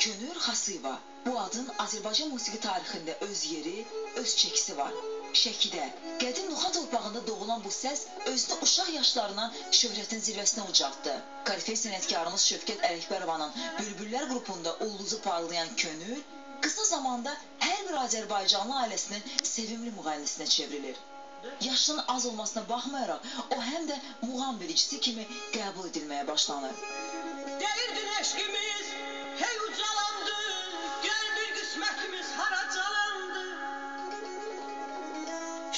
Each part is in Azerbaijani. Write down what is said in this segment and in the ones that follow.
Könül Xasıyeva. Bu adın Azərbaycan musiqi tarixində öz yeri, öz çəkisi var. Şəkidə, qədim Nuxa torpağında doğulan bu səs özünü uşaq yaşlarından şöhrətin zirvəsinə ucaltdı. Korifey sənətkarımız Şövkət Ələkbərovanın Bülbüllər qrupunda ulduzu parlayan Könül qısa zamanda hər bir Azərbaycanlı ailəsinin sevimli müğənnisinə çevrilir. Yaşının az olmasına baxmayaraq, o həm də muğam vericisi kimi qəbul edilməyə başlanır. Deyirdin eşqimiz, hey ucalandı, gör bir qismətimiz haracalandı.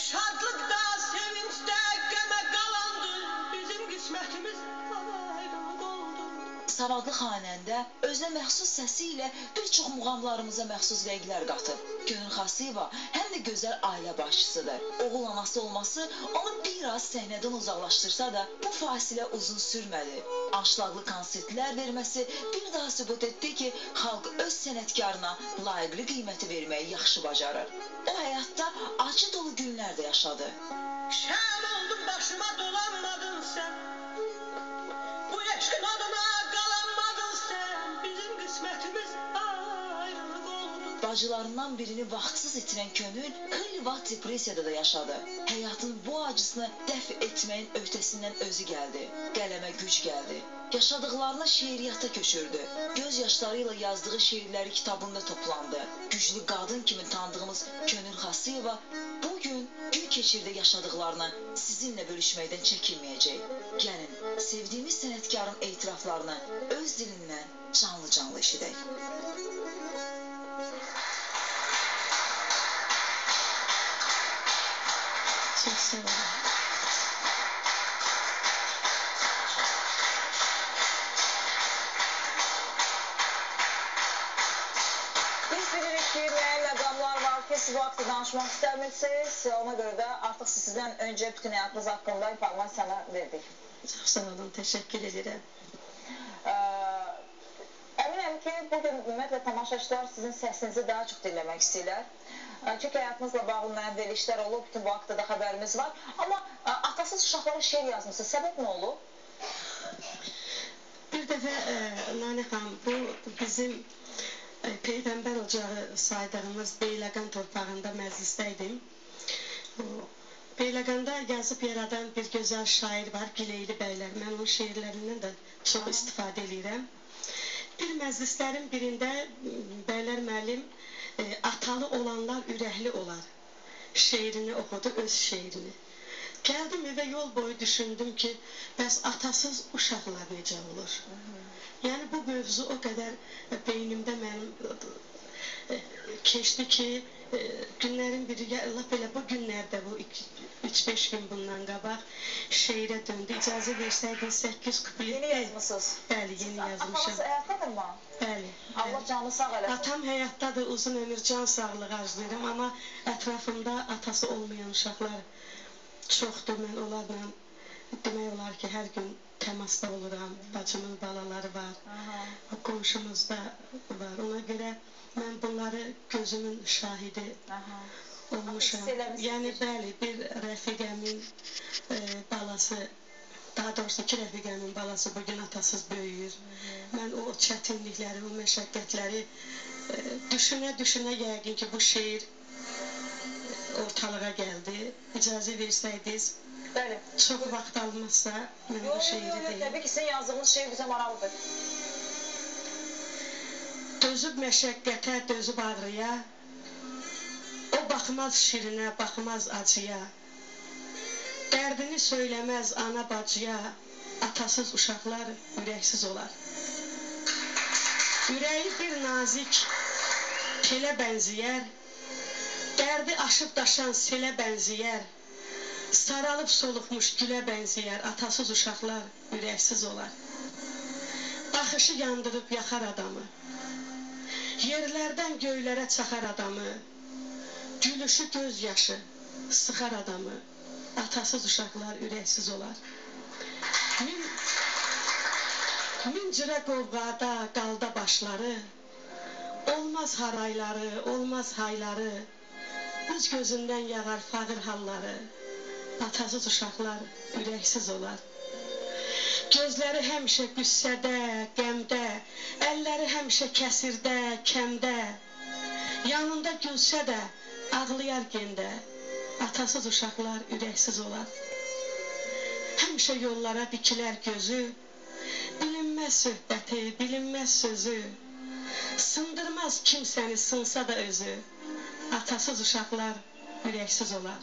Şadlıqda, sevincdə, qəmə qalandı, bizim qismətimiz ayrılıq oldu. Savadlı xanəndə özünə məxsus səsi ilə bir çox muğamlarımıza məxsus rənglər qatıb. Könül Xasıyeva həm də gözəl ailə başçısıdır. Oğul anası olması onu biraz səhnədən uzaqlaşdırsa da bu fasilə uzun sürmədi. Anşlaqlı konsertlər verməsi bir daha sübut etdi ki, xalq öz sənətkarına layiqli qiyməti verməyi yaxşı bacarır. O həyatda acı dolu günlər də yaşadı. Şəm oldum başıma dolanmadın sən, bu eşqin adına qalanmadın sən, bizim qismətimiz ayrılıq oldu. Bacılarından birini vaxtsız itirən Könül xeyli vaxt depressiyada da yaşadı. Həyatın bu acısını dəf etməyin öhdəsindən özü gəldi. Qələmə güc gəldi. Yaşadıqlarını şeiriyyata köçürdü. Göz yaşları ilə yazdığı şeirləri kitabında toplandı. Güclü qadın kimi tanıdığımız Könül Xasıyeva bugün gün keçirdə yaşadıqlarını sizinlə bölüşməkdən çəkinməyəcək. Gəlin, sevdiyimiz sənətkarın etiraflarını öz dilindən canlı-canlı eşidək. Çox sağ olun. Biz bilirik ki, müəyyən məqamlar var ki, siz bu haqda danışmaq istəmirsiniz. Ona görə də artıq sizdən öncə bütün həyatınız haqqında informasiyanı verdik. Çox sağ olun, təşəkkür edirəm. Əminəm ki, bugün ümumiyyətlə tamaşaçılar sizin səsinizi daha çox dinləmək istəyirlər. Çünki həyatınızla bağlı müəyyən verilişlər olub, bütün bu haqda da xəbərimiz var. Amma atasız uşaqlara şeir yazmışsınız. Səbəb nə olub? Bir dəfə, Nanə xanım, bu bizim Peyğəmbər ocağı saydığımız Beyləqan torpağında məclisdə idim. Beyləqanda yazıb yaradan bir gözəl şair var, Gileyli Bəylər. Mən onun şeirlərindən də çox istifadə eləyirəm. Bir məclislərin birində Bəylər müəllim atalı olanlar ürəkli olar şeirini oxudu, öz şeirini. Gəldim evə, yol boyu düşündüm ki, bəs atasız uşaqlar necə olur? Yəni bu mövzu o qədər beynimdə mənim keçdi ki, günlərin biri, lap elə bu günlərdə, bu 3-5 gün bundan qabaq şeirə döndü. İcazə versəydiniz 8 kuplet. Yeni yazmısınız? Bəli, yeni yazmışam. Atanız həyatdadırmı? Bəli. Allah canı sağ eləsin. Atam həyatdadır, uzun ömür, can sağlığı arzulayıram, amma ətrafımda atası olmayan uşaqlar çoxdur. Mən onlarla demək olar ki, hər gün təmasda oluram. Bacımın balaları var, qonşumuzda var. Ona görə mən bunları gözümün şahidi olmuşam. Yəni, bəli, bir rəfiqəmin balası, daha doğrusu iki rəfiqəmin balası bugün atasız böyüyür. Mən o çətinlikləri, o məşəqqətləri düşünə-düşünə yəqin ki, bu şeir ortalığa gəldi. İcazə versəydiniz, bəli, çox vaxt almazsa mən bu şeiri deyim. Yox, təbii ki, sizin yazdığınız şeir bizə maraqlıdır. Dözüb məşəqqətə, dözüb ağrıya, o baxmaz şirinə, baxmaz acıya, dərdini söyləməz ana bacıya, atasız uşaqlar ürəksiz olar. Ürəyi bir nazik telə bənziyər, dərdi aşıb daşan selə bənziyər, saralıb soluxmuş gülə bənziyər, atasız uşaqlar ürəksiz olar. Baxışı yandırıb yaxar adamı, yerlərdən göylərə çaxar adamı, gülüşü göz yaşı sıxar adamı, atasız uşaqlar ürəksiz olar. Min cürə qovğada qalda başları, olmaz harayları, olmaz hayları, üz gözündən yağar fağır halları, atasız uşaqlar ürəksiz olar. Gözləri həmişə qüssədə, qəmdə, əlləri həmişə kəsirdə, kəmdə. Yanında gülsə də, ağlayar gendə. Atasız uşaqlar ürəksiz olar. Həmişə yollara dikilər gözü, bilinməz söhbəti, bilinməz sözü. Sındırmaz kimsəni, sınsa da özü. Atasız uşaqlar ürəksiz olar.